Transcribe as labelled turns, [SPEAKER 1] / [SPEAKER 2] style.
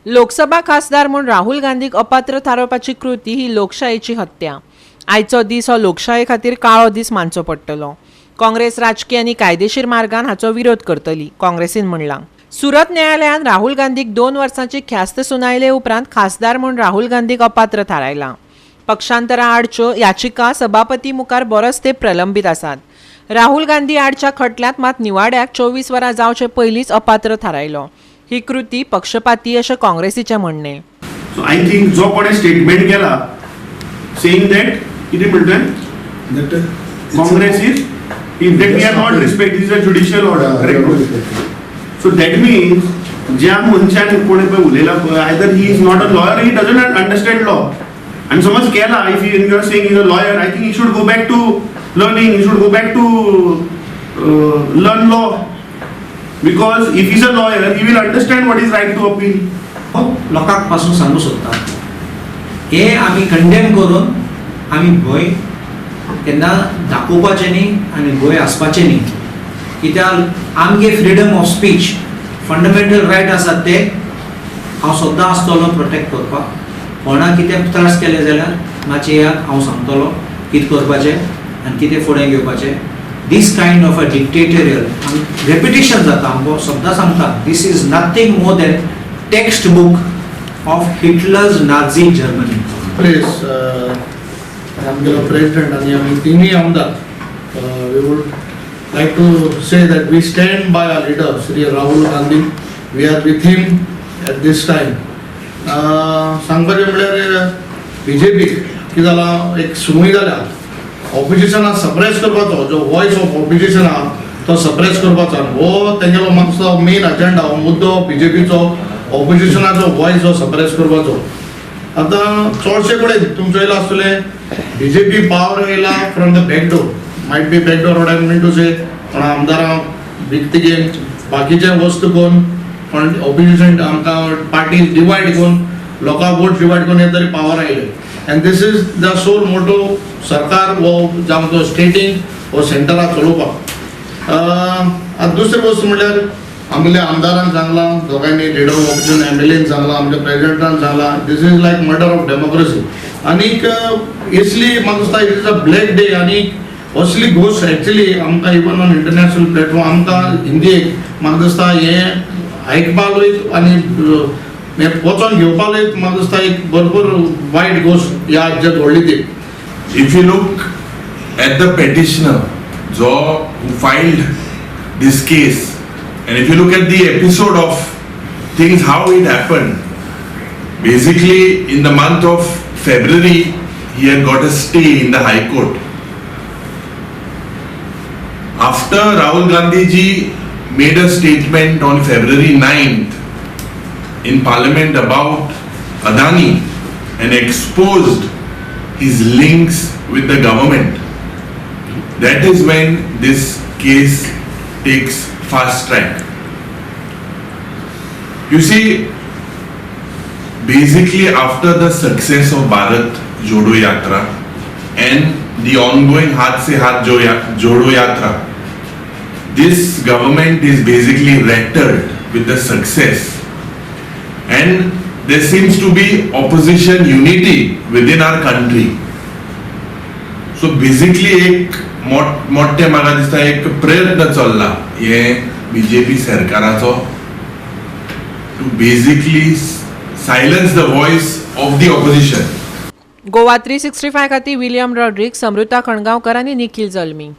[SPEAKER 1] लोकसभा खासदार म्हूण राहुल गांधीक अपात्र थारोवपाची कृती ही लोकशायेची हत्या. आयचो दीस हो लोकशाये खातीर काळो दीस मानचो पडटलो. काँग्रेस राजकी आनी कायदेशीर मार्गान हाचो विरोध करतली, काँग्रेसीन म्हणलां. सुरत न्यायालयान राहुल गांधीक 2 वर्सांची ख्यास्त सुनायले उपरांत खासदार म्हूण राहुल गांधीक अपात्र थारायला. पक्षांतरा आडच्यो याचिका सभापती मुखार बरोच तेंप प्रलंबीत आसात. राहुल गांधी आडच्या खटल्यांत मात निवाड्याक 24 वरां जावचे पयलींच अपात्र थारायलो. ही कृती पक्षपाती अशें काँग्रेसीचें म्हणणें.
[SPEAKER 2] सो I think जो कोणे स्टेटमेंट केला सेईंग that, कितें म्हणटा,
[SPEAKER 3] That
[SPEAKER 2] Congress is if that we are not respect is a judicial order, correct? So that means ज्या मनशान कोणे पळय उलयला पळय, either he is not a lawyer, he doesn't understand law. आनी समज केला, if you are saying is a lawyer, I think he should go back to learning, he should go back to learn law, because if is a lawyer, he will understand what is right to appeal.
[SPEAKER 4] लोकांक पासून सांगू सोदता, हे आमी condemn करून आमी भंय केन्ना दाखोवपाचें न्ही आनी भंय आसपाचें न्ही, कित्याक आमगे freedom of speech fundamental right आसा. ते हांव सद्दां आसतलो प्रोटेक्ट करपाक. कोणा कितें त्रास केले जाल्यार मातशें येयात, हांव सांगतलो कितें करपाचें आनी कितें फुडें घेवपाचें. This kind of a dictatorial repetition जाता. आमकां सद्दां सांगता, this is nothing more than text book of Hitler's Nazi Germany.
[SPEAKER 3] Place आमगेलो प्रेसिडेंट आनी आमी तिनूय आमदार, we would like to say that we stand by our leader, Shri Rahul Gandhi. We are with him at this time. सांगपाचें म्हणल्यार BJP कितें जालां, एक संवय जाल्या ऑपोजिशनाक सप्रेस करपाचो. जो वॉयस ऑफ ऑपोजिशन आहा तो सप्रेस करपाचो आनी हो तेंगेलो मातसो मेन अजेंडा, हो मुद्दो बीजेपीचो, ऑपोजिशनाचो वॉयस हो सप्रेस करपाचो. आतां चडशे कडेन तुमचो येयला आसतलें, बीजेपी पावर येयला from the back door, might be back door, what I mean to say, कोण आमदारां विकती घेवन, बाकीचे वस्तू करून, कोण ऑपोजिशन आमकां पार्टी डिवायड करून, लोकांक वोट डिवायड करून हे तरी पावर आयले. And this is the sole motto सरकार हो जावं तो स्टेटीक हो सेंटराक चलोवपाक. आतां दुसरी वस्तू म्हणल्यार आमगेल्या आमदारान सांगलां, दोगांयनी, लिडर ऑफ ऑपोजिशन एमएलएन सांगलां, आमच्या प्रेसिडेंटान सांगलां, this is like murder of democracy. आनीक इसली म्हाका दिसता it is a black day. आनी असली गोश्ट एक्चुअली आमकां इवन ऑन इंटरनॅशनल प्लॅटफॉर्म आमकां हिंदीक म्हाका दिसता हें आयकपाकूय आनी हें वचोन घेवपाकूय म्हाका दिसता एक भरपूर वायट गोश्ट ह्या राज्यात घडली ती.
[SPEAKER 5] If you look at the petitioner, जो who filed this case, and if you look at the episode of things, how it happened, basically in the month of February, he had got a stay in the High Court. After Rahul Gandhi ji made a statement on February 9th in Parliament about Adani and exposed his links with the government, that is when this case takes fast track. You see, basically after the success of Bharat Jodo Yatra and the ongoing Hath Se Hath Jodo Yatra, this government is basically rattled with the success and there seems to be opposition unity within our country. So basically एक मोठे म्हाका दिसता एक प्रयत्न चल्ला हे BJP सरकाराचो to basically silence the voice of the opposition.
[SPEAKER 1] Goa 365 खातीर विलियम रॉड्रिक्स, समृता खणगांवकर आनी निखिल जल्मी.